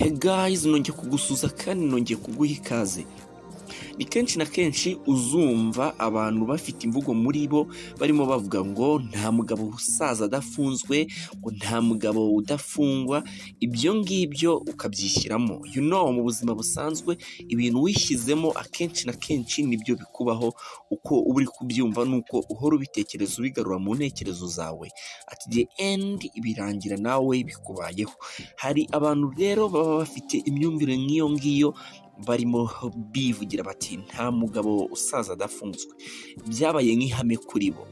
Hey guys, nongeye kugusuza kandi nongeye kuguha ikaze. Ni kenshi na kenshi uzumva abantu bafite imvugo muri bo barimo bavuga ngo nta mugabo usaza adafunzwe, ngo nta mugabo udafungwa, ibyo ngibyo ukabyishyiramo. You know, mu buzima busanzwe ibintu wishyizemo akenshi na kenshi nibyo bikubaho, uko uba uri kubyumva nuko uhora ubitekereza ubigarura mu ntekerezo zawe. At the end birangira nawe bikubayeho. Hari abantu rero baba bafite imyumvire nk'iyo ngiyo, barimo bivugira bati nta mugabo usaza adafunzwe, byabaye nk'ihame kuri bo.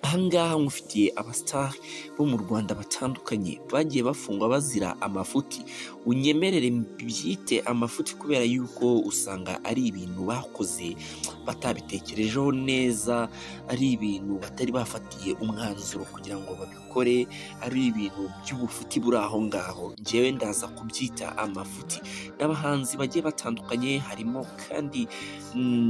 Ahangaha nkufitiye abasitari bo mu Rwanda batandukanye bagiye bafungwa bazira amafuti. Unyemerere mbyite amafuti kubera yuko usanga ari ibintu bakoze batabitekerejeho neza, ari ibintu batari bafatiye umwanzuro kugira ngo babikore, ari ibintu by'ubufuti buri aho ngaho. Njyewe ndaza kubyita amafuti. N'abahanzi bagiye batandukanye, harimo kandi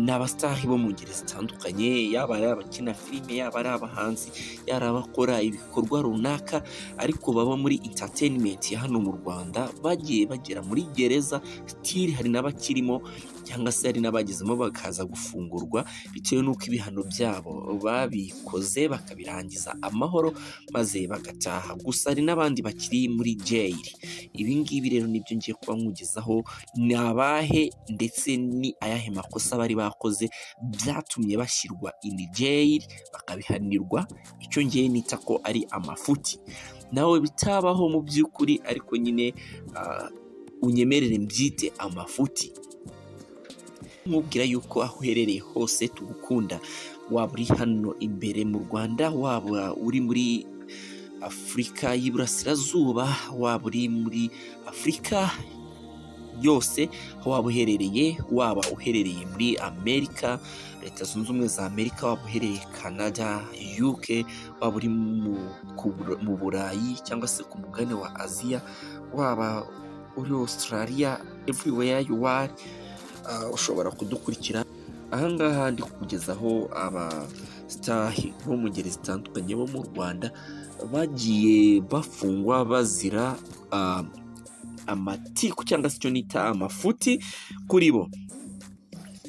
n'abasitari bo mu ngeri zitandukanye, yaba ari abakina filime, yaba ari abahanzi, yaba abakora ibikorwa runaka ariko baba muri entertainment ya hano mu Rwanda, bagiye bagera muri gereza still hari n'abakirimo cyangwa se hari n'abagezemo bakaza gufungurwa bitewe n'uko ibihano byabo babikoze bakabirangiza amahoro maze bagataha. Gusa hari n'abandi bakiri muri jail. Ibi ngibi rero nibyo ngiye kuba nkugezaho, ni abahe ndetse ni ayahe makosa bari bakoze byatumye bashyirwa in jail bakabihanirwa, icyo ngiye nita ko ari amafuti. Nawe bitabaho mu by'ukuri, ariko nyine unyemerere mbyite amafuti. Nkubwira yuko aho uherereye hose tugukunda, waba uri hano imbere mu Rwanda, waba uri muri Afurika y'Iburasirazuba, waba uri muri Afurika yose, aho waba uherereye, waba uherereye muri Amerika, Leta Zunze Ubumwe za Amerika, waba uherereye Canada, UK, waba uri mu Burayi cyangwa se ku mugabane wa Aziya, waba uri Australia, everywhere you are, ushobora kudukurikira. Ahangaha ndi kukugezaho abasitari bo mu ngeri zitandukanye bo mu Rwanda bagiye bafungwa bazira amatiku cyangwa se icyo nita amafuti kuri bo.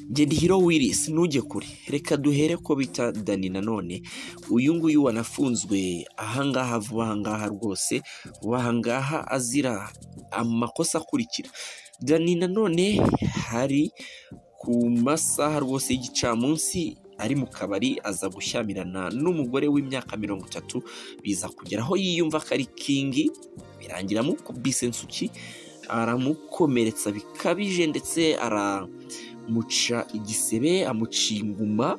Njye ndi Hero Willis, ntujye kure, reka duhere ko bita Dani Nanone. Uyu nguyu wanafunzwe ahangaha vuba ahangaha rwose, vuba ahangaha azira amakosa akurikira. Dani Nanone hari ku masaha rwose y'igicamunsi ari mu kabari, aza gushyamirana n'umugore w'imyaka 30, biza kugera aho yiyumva ko ari kingi, birangira amukubise insuki, aramukomeretsa bikabije, ndetse aramuca igisebe, amuca inguma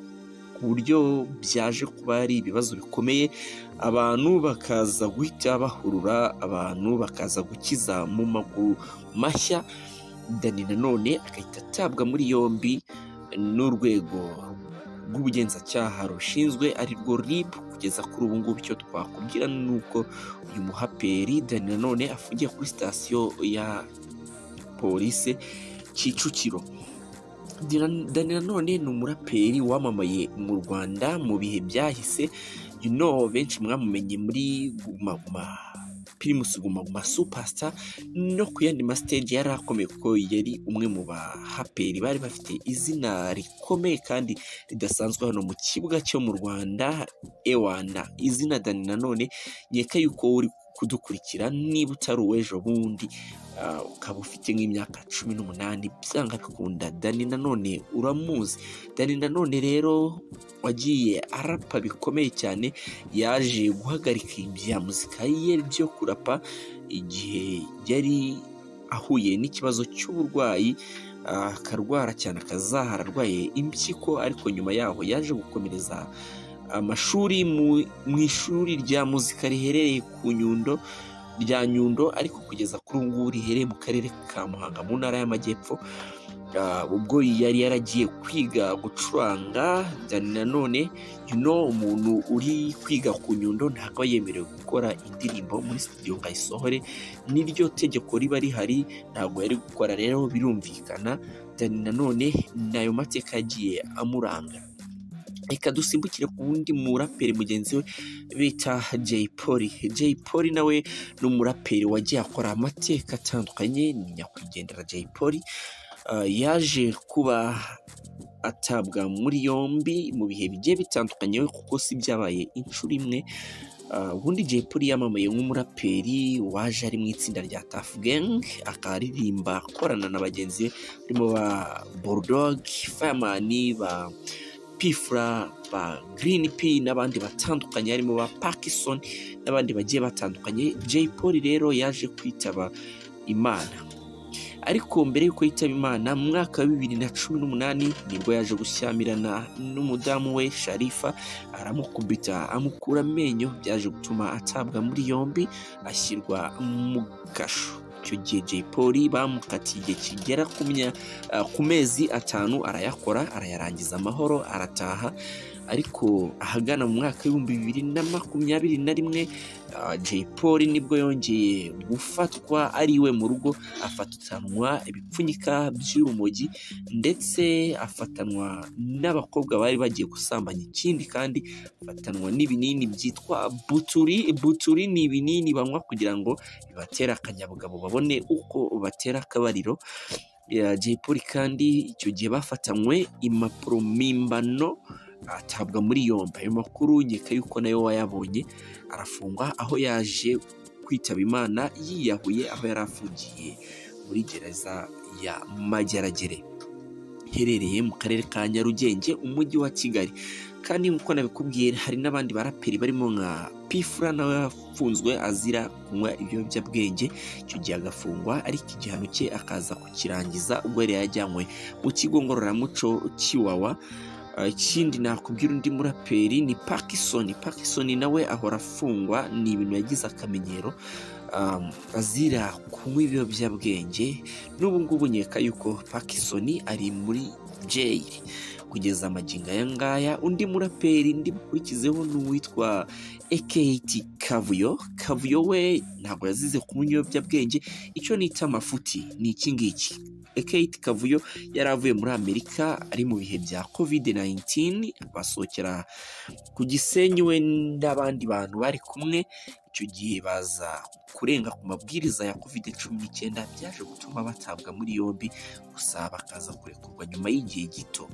ku buryo byaje kuba ari ibibazo bikomeye. Abantu bakaza guhita bahurura, abantu bakaza gukiza mu maguru mashya. Dani Nanone agahita atabwa muri yombi n'urwego rw'ubugenzacyaha rushinzwe ari rwo RIB. Kugeza kuri ubu ngubu icyo twakubwira ni uko uyu muhaperi Dani Nanone afungiye kuri sitasiyo ya polisi Kicukiro. Dani Nanone ni umuraperi wamamaye mu Rwanda mu bihe byahise. You know, benshi mwamumenye muri Guma Guma Primus Guma Guma Superstar no ku yandi ma stage yari akomeye, kuko yari umwe mu bahaperi bari bafite izina rikomeye kandi ridasanzwe hano mu kibuga cyo mu Rwanda. Ewana, izina Dani Nanone nkeka yuko uri kudukurikira niba utari uw'ejo bundi, ukaba ufite nk'imyaka 18, byanga bikunda Dani Nanone uramuzi. Dani Nanone rero wagiye arapa bikomeye cyane, yaje guhagarika ibya muzika ye byo kurapa igihe yari ahuye n'ikibazo cy'uburwayi, akarwara cyane akazahara arwaye impyiko, ariko nyuma yaho yaje gukomereza amashuri mu ishuri rya muzika riherereye ku Nyundo rya Nyundo, ariko kugeza kuri ubu ngubu riherereye mu karere ka Muhanga mu ntara y'Amajyepfo. Ubwo yari yaragiye kwiga gucuranga Dani Nanone, you know, umuntu uri kwiga ku Nyundo ntabwo aba yemerewe gukora indirimbo muri studio ngo ayisohore, niryo tegeko riba rihari, ntabwo yari gukora. Rero birumvikana Dani Nanone nayo mateka yagiye amuranga. Reka dusimbukire ku wundi muraperi mugenzi we bita Jay Polly. Jay Polly nawe ni umuraperi wagiye akora amateka atandukanye, ni nyakwigendera Jay Polly. Yaje kuba atabwa muri yombi mu bihe bigiye bitandukanye, kuko si byabaye inshuro imwe. Ubundi Jay Polly yamamaye nk'umuraperi waje ari mu itsinda rya Tuff Gang, akaririmba akorana na bagenzi be barimo ba Bulldog, Fireman, ba P-Fla, ba Green P n'abandi batandukanye, harimo ba Parkson n'abandi bagiye batandukanye. Jay Polly rero yaje kwitaba Imana, ariko mbere y'uko yitaba Imana mu mwaka wa 2018 nibwo yaje gushyamirana n'umudamu we Sharifa, aramukubita amukura amenyo, byaje gutuma atabwa muri yombi ashyirwa mu kasho. Icyo gihe Jay Polly bamukatiye igihe kigera ku mezi 5, arayakora arayarangiza amahoro arataha. Ariko ahagana mu mwaka w'2021 Jay Polly nibwo yongeye gufatwa ari iwe mu rugo, afatanwa ibipfunyika by'urumogi ndetse afatanwa n'abakobwa bari bagiye gusambanya. Ikindi kandi afatanwa n'ibinini byitwa buturi. Buturi ni ibinini banywa kugira ngo bibatere akanyabugabo babone uko batera akabariro. Jay Polly kandi icyo gihe bafatanywe impapuro mpimbano, atabwa muri yombi. Ayo makuru nkeka yuko nayo wayabonye, arafungwa aho yaje kwitaba Imana yiyahuye aho yari afungiye muri gereza ya Mageragere iherereye mu karere ka Nyarugenge, umujyi wa Kigali. Kandi nk'uko nabikubwiye hari n'abandi baraperi barimo nka P-Fla nawe yafunzwe azira kunywa ibiyobyabwenge, icyo gihe agafungwa ariko igihano cye akaza kukirangiza ubwo yari yajyanywe mu kigo ngororamuco cy'Iwawa. Ikindi nakubwira undi muraperi ni Parkson. Parkson nawe ahora afungwa, ni ibintu yagize akamenyero, azira kunywa ibiyobyabwenge. N'ubu ngubu nkeka yuko Parkson ari muri jail kugeza amagingo aya ngaya. Undi muraperi ndi bukurikizeho ni uwitwa AKT Kavuyo. Kavuyo we ntabwo yazize kunywa ibiyobyabwenge, icyo nita amafuti ni iki ngiki. AKT Kavuyo yari avuye muri Amerika ari mu bihe bya COVID-19, basohokera ku Gisenyi we n'abandi bantu bari kumwe. Icyo gihe baza kurenga ku mabwiriza ya COVID-19, byaje gutuma batabwa muri yombi, gusa bakaza kurekurwa nyuma y'igihe gito.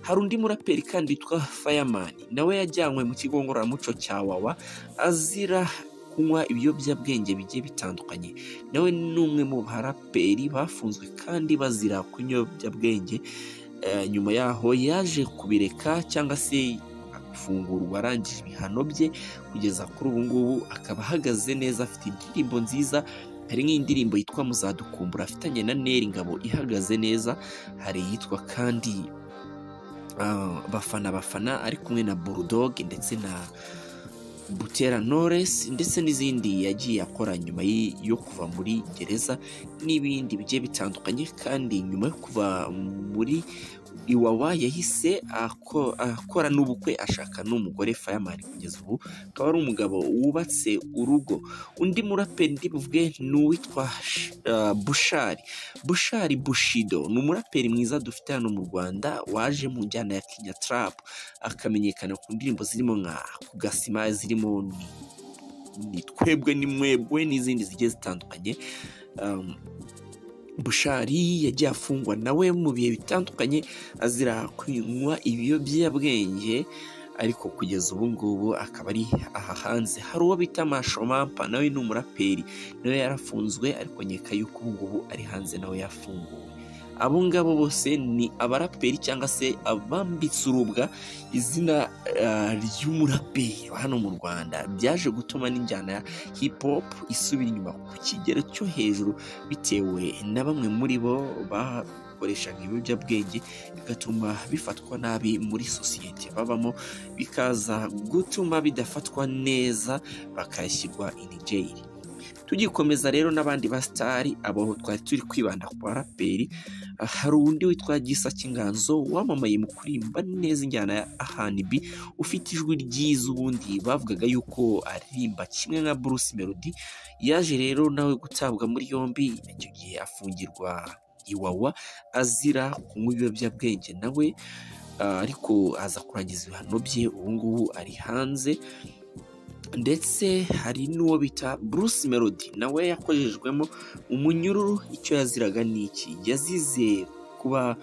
Hari undi muraperi kandi witwa Fireman, nawe yajyanywe mu kigo ngororamuco cya Wawa azira kunywa ibiyobyabwenge bigiye bitandukanye. Nawe ni umwe mu baraperi bafunzwe kandi bazira kunywa ibiyobyabwenge. Nyuma yaho yaje kubireka cyangwa se gufungurwa arangije ibihano bye, kugeza kuri ubu ngubu akaba ahagaze neza, afite indirimbo nziza. Hari nk'indirimbo yitwa Muzadukumbura afitanye na Neri Ngabo ihagaze neza, hari iyitwa kandi Bafana Bafana ari kumwe na Bulldog ndetse na Butera Knowless, ndetse n'izindi yagiye akora nyuma yo kuva muri gereza n'ibindi bigiye bitandukanye. Kandi nyuma yo kuva muri Iwawa yahise akora n'ubukwe, ashaka n'umugore Fireman, kugeza ubu akaba ari umugabo wubatse urugo. Undi muraperi ndi buvuge ni uwitwa Bushali. Bushali Bushido ni umuraperi mwiza dufite hano mu Rwanda, waje mu njyana ya Kenya Trap, akamenyekana ku ndirimbo zirimo nka Kugasima, zirimo ni twebwe ni mwebwe n'izindi zigiye zitandukanye. Bushali yagiye afungwa nawe mu bihe bitandukanye azira kunywa ibiyobyabwenge, ariko kugeza ubu ngubu akaba ari aha hanze. Hari uwo bita Mashomampa, nawe ni umuraperi, nawe yarafunzwe ariko nkeka yuko ubu ngubu ari hanze nawe yafunguwe. Abo ngabo bose ni abaraperi cyangwa se abambitse urubwa izina ry'umuraperi hano mu Rwanda. Byaje gutuma n'injyana ya hip hop isubira inyuma ku kigero cyo hejuru, bitewe na bamwe muri bo bakoreshaga ibiyobyabwenge, bigatuma bifatwa nabi muri sosiyete babamo, bikaza gutuma bidafatwa neza bakashyirwa in jail. Tugikomeza rero n'abandi ba sitari, abo twari turi kwibanda ku baraperi, hari undi witwa Gisa Cy'Inganzo wamamaye mu kuririmba neza injyana ya R&B, ufite ijwi ryiza, ubundi bavugaga yuko aririmba kimwe nka Bruce Melody. Yaje rero nawe gutabwa muri yombi, icyo gihe afungirwa Iwawa azira kunywa ibiyobyabwenge nawe. ariko aza kurangiza ibihano bye, ubu ngubu ari hanze. Ndetse hari n'uwo bita Bruce Melody, nawe yakorejwemo umunyururu. Icyo yaziraga ni iki? Yazize kuba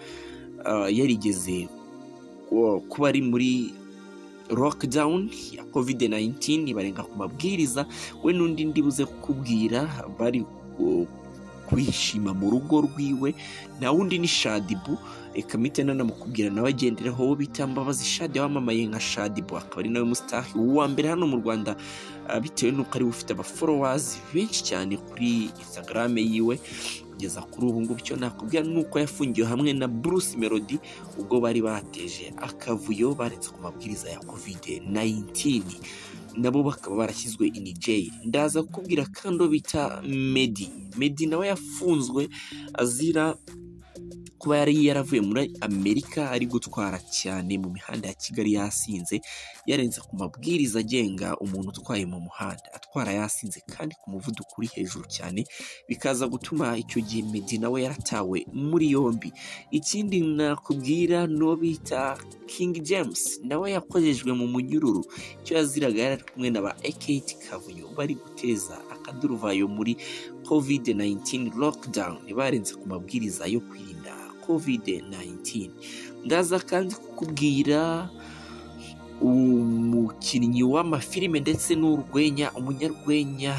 yarigeze kuba ari muri lockdown ya COVID-19, barenga ku mabwiriza, we n'undi ndibuze kukubwira bari kwishima mu rugo rwiwe, na wundi ni Shadibu. Reka mpite nanamukubwira nawe agendereho, uwo bita Mbabazi Shadi wamamaye nka Shadibu, akaba ari nawe musitari uwa mbere hano mu Rwanda, bitewe n'uko ariwe ufite abaforowazi benshi cyane kuri Instagram yiwe kugeza kuri ubu ngubu. Icyo nakubwira ni uko yafungiwe hamwe na Bruce Melody ubwo bari bateje akavuyo, baretse ku mabwiriza ya COVID-19, nabo bakaba barashyizwe in jail. Ndaza kukubwira kandi uwo bita Meddy. Meddy nawe yafunzwe azira kuba yari yaravuye muri Amerika ari gutwara cyane mu mihanda ya Kigali yasinze, yarenze ku mabwiriza agenga umuntu utwaye mu muhanda, atwara yasinze kandi ku muvuduko uri hejuru cyane, bikaza gutuma icyo gihe Meddy nawe yaratawe muri yombi. Ikindi nakubwira n'uwo bita King James, nawe yakorejwe mu munyururu. Icyo yaziraga, yari ari kumwe na ba Ekate Kavuyo bari guteza akaduruvayo muri COVID-19 lockdown, barenze ku mabwiriza yo kwirinda COVID-19. Ndaza kandi kukubwira umukinnyi w'amafilime ndetse n'urwenya, umunyarwenya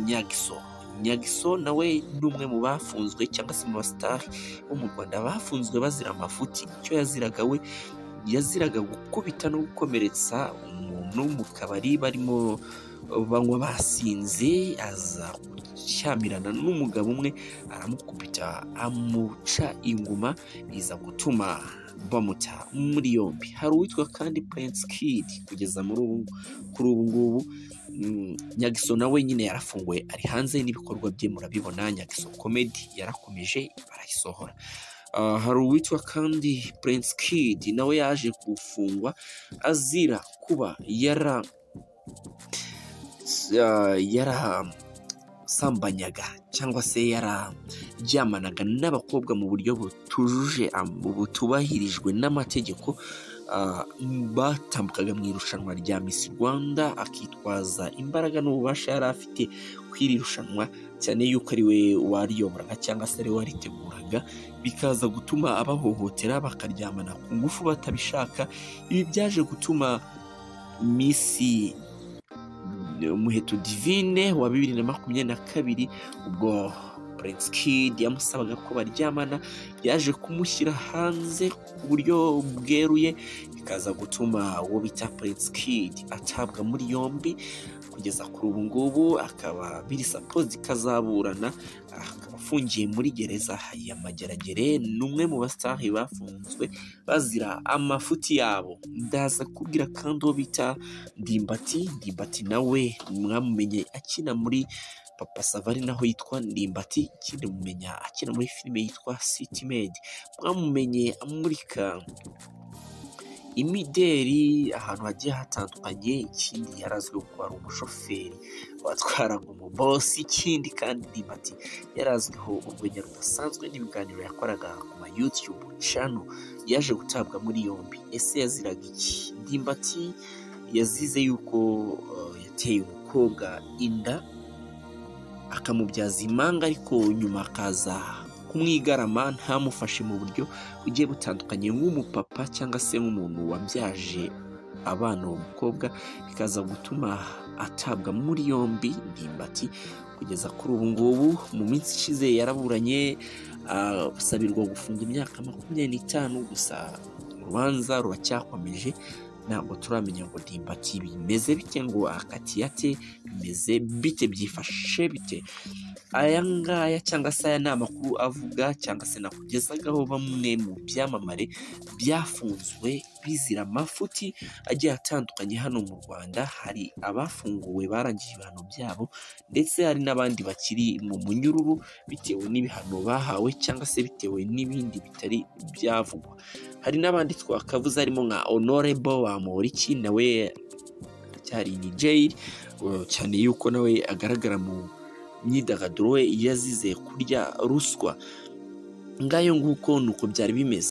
Nyagiso. Nyagiso nawe ni umwe mu bafunzwe cyangwa se mu basitari bo mu Rwanda bafunzwe bazira amafuti. Icyo yaziraga, we yaziraga gukubita no gukomeretsa umuntu mu kabari barimo banywa basinze, aza gushyamirana n'umugabo umwe aramukubita amuca inguma, biza gutuma bamuta muri yombi. Hari uwitwa kandi Prince Kid, kugeza muri ubu kuri ubu ngubu Nyagiso nawe nyine yarafunguwe, ari hanze n'ibikorwa bye murabibona. Nyagiso Comedy yarakomeje barayisohora. Hari uwitwa kandi Prince Kid, nawe yaje gufungwa azira kuba yarasambanyaga cyangwa se yararyamanaga n'abakobwa mu buryo butujuje butubahirijwe n'amategeko, batambukaga mu irushanwa rya Miss Rwanda, akitwaza imbaraga n'ububasha yari afite ku iri rushanwa, cyane yuko ari we wariyoboraga cyangwa se ari we wariteguraga, bikaza gutuma abahohotera bakaryamana ku ngufu batabishaka. Ibi byaje gutuma Miss Muheto Divine wa 2022, ubwo Prince Kid yamusabaga ko baryamana, yaje kumushyira hanze ku buryo bweruye, bikaza gutuma uwo bita Prince Kid atabwa muri yombi. Kugeza kuri ubu ngubu akaba biri supposed kazaburana, akaba afungiye muri gereza ya Mageragere. Ni umwe mu basitari bafunzwe bazira amafuti yabo. Ndaza kubwira kandi uwo bita Ndimbati. Ndimbati nawe mwamumenye akina muri Papa Sava, ari naho yitwa Ndimbati. Ikindi mumenya akina muri filime yitwa City Maid, mwamumenye amurika imideri ahantu hagiye hatandukanye. Ikindi yarazwiho kuba ari umushoferi watwaraga umubosi. Ikindi kandi Ndimbati yarazwiho urwenya rudasanzwe n'ibiganiro yakoraga ku ma YouTube channel. Yaje gutabwa muri yombi. Ese yaziraga iki? Ndimbati yazize yuko yateye umukobwa inda akamubyaza impanga, ariko nyuma akaza kumwigarama ntamufashe mu buryo bugiye butandukanye nk'umupapa cyangwa se nk'umuntu wabyaje abana uwo mukobwa, bikaza gutuma atabwa muri yombi. Ndimbati kugeza kuri ubu ngubu mu minsi ishize yaraburanye asabirwa gufunga imyaka 25, gusa urubanza ruracyakomeje, ntabwo turamenya ngo Ndimbati bimeze bite, ngo akatiye ate, bimeze bite, byifashe bite. Aya ngaya cyangwa se aya ni amakuru avuga cyangwa se nakugezagaho bamwe mu byamamare byafunzwe bizira amafuti agiye atandukanye hano mu Rwanda. Hari abafunguwe barangije ibihano byabo, ndetse hari n'abandi bakiri mu munyururu bitewe n'ibihano bahawe cyangwa se bitewe n'ibindi bitari byavugwa. Hari n'abandi twakavuze harimo nka Honorable Bamporiki, nawe aracyari in jail, cyane yuko nawe agaragara mu myidagaduro, we yazize kurya ruswa. Ngayo nguko nuko byari bimeze.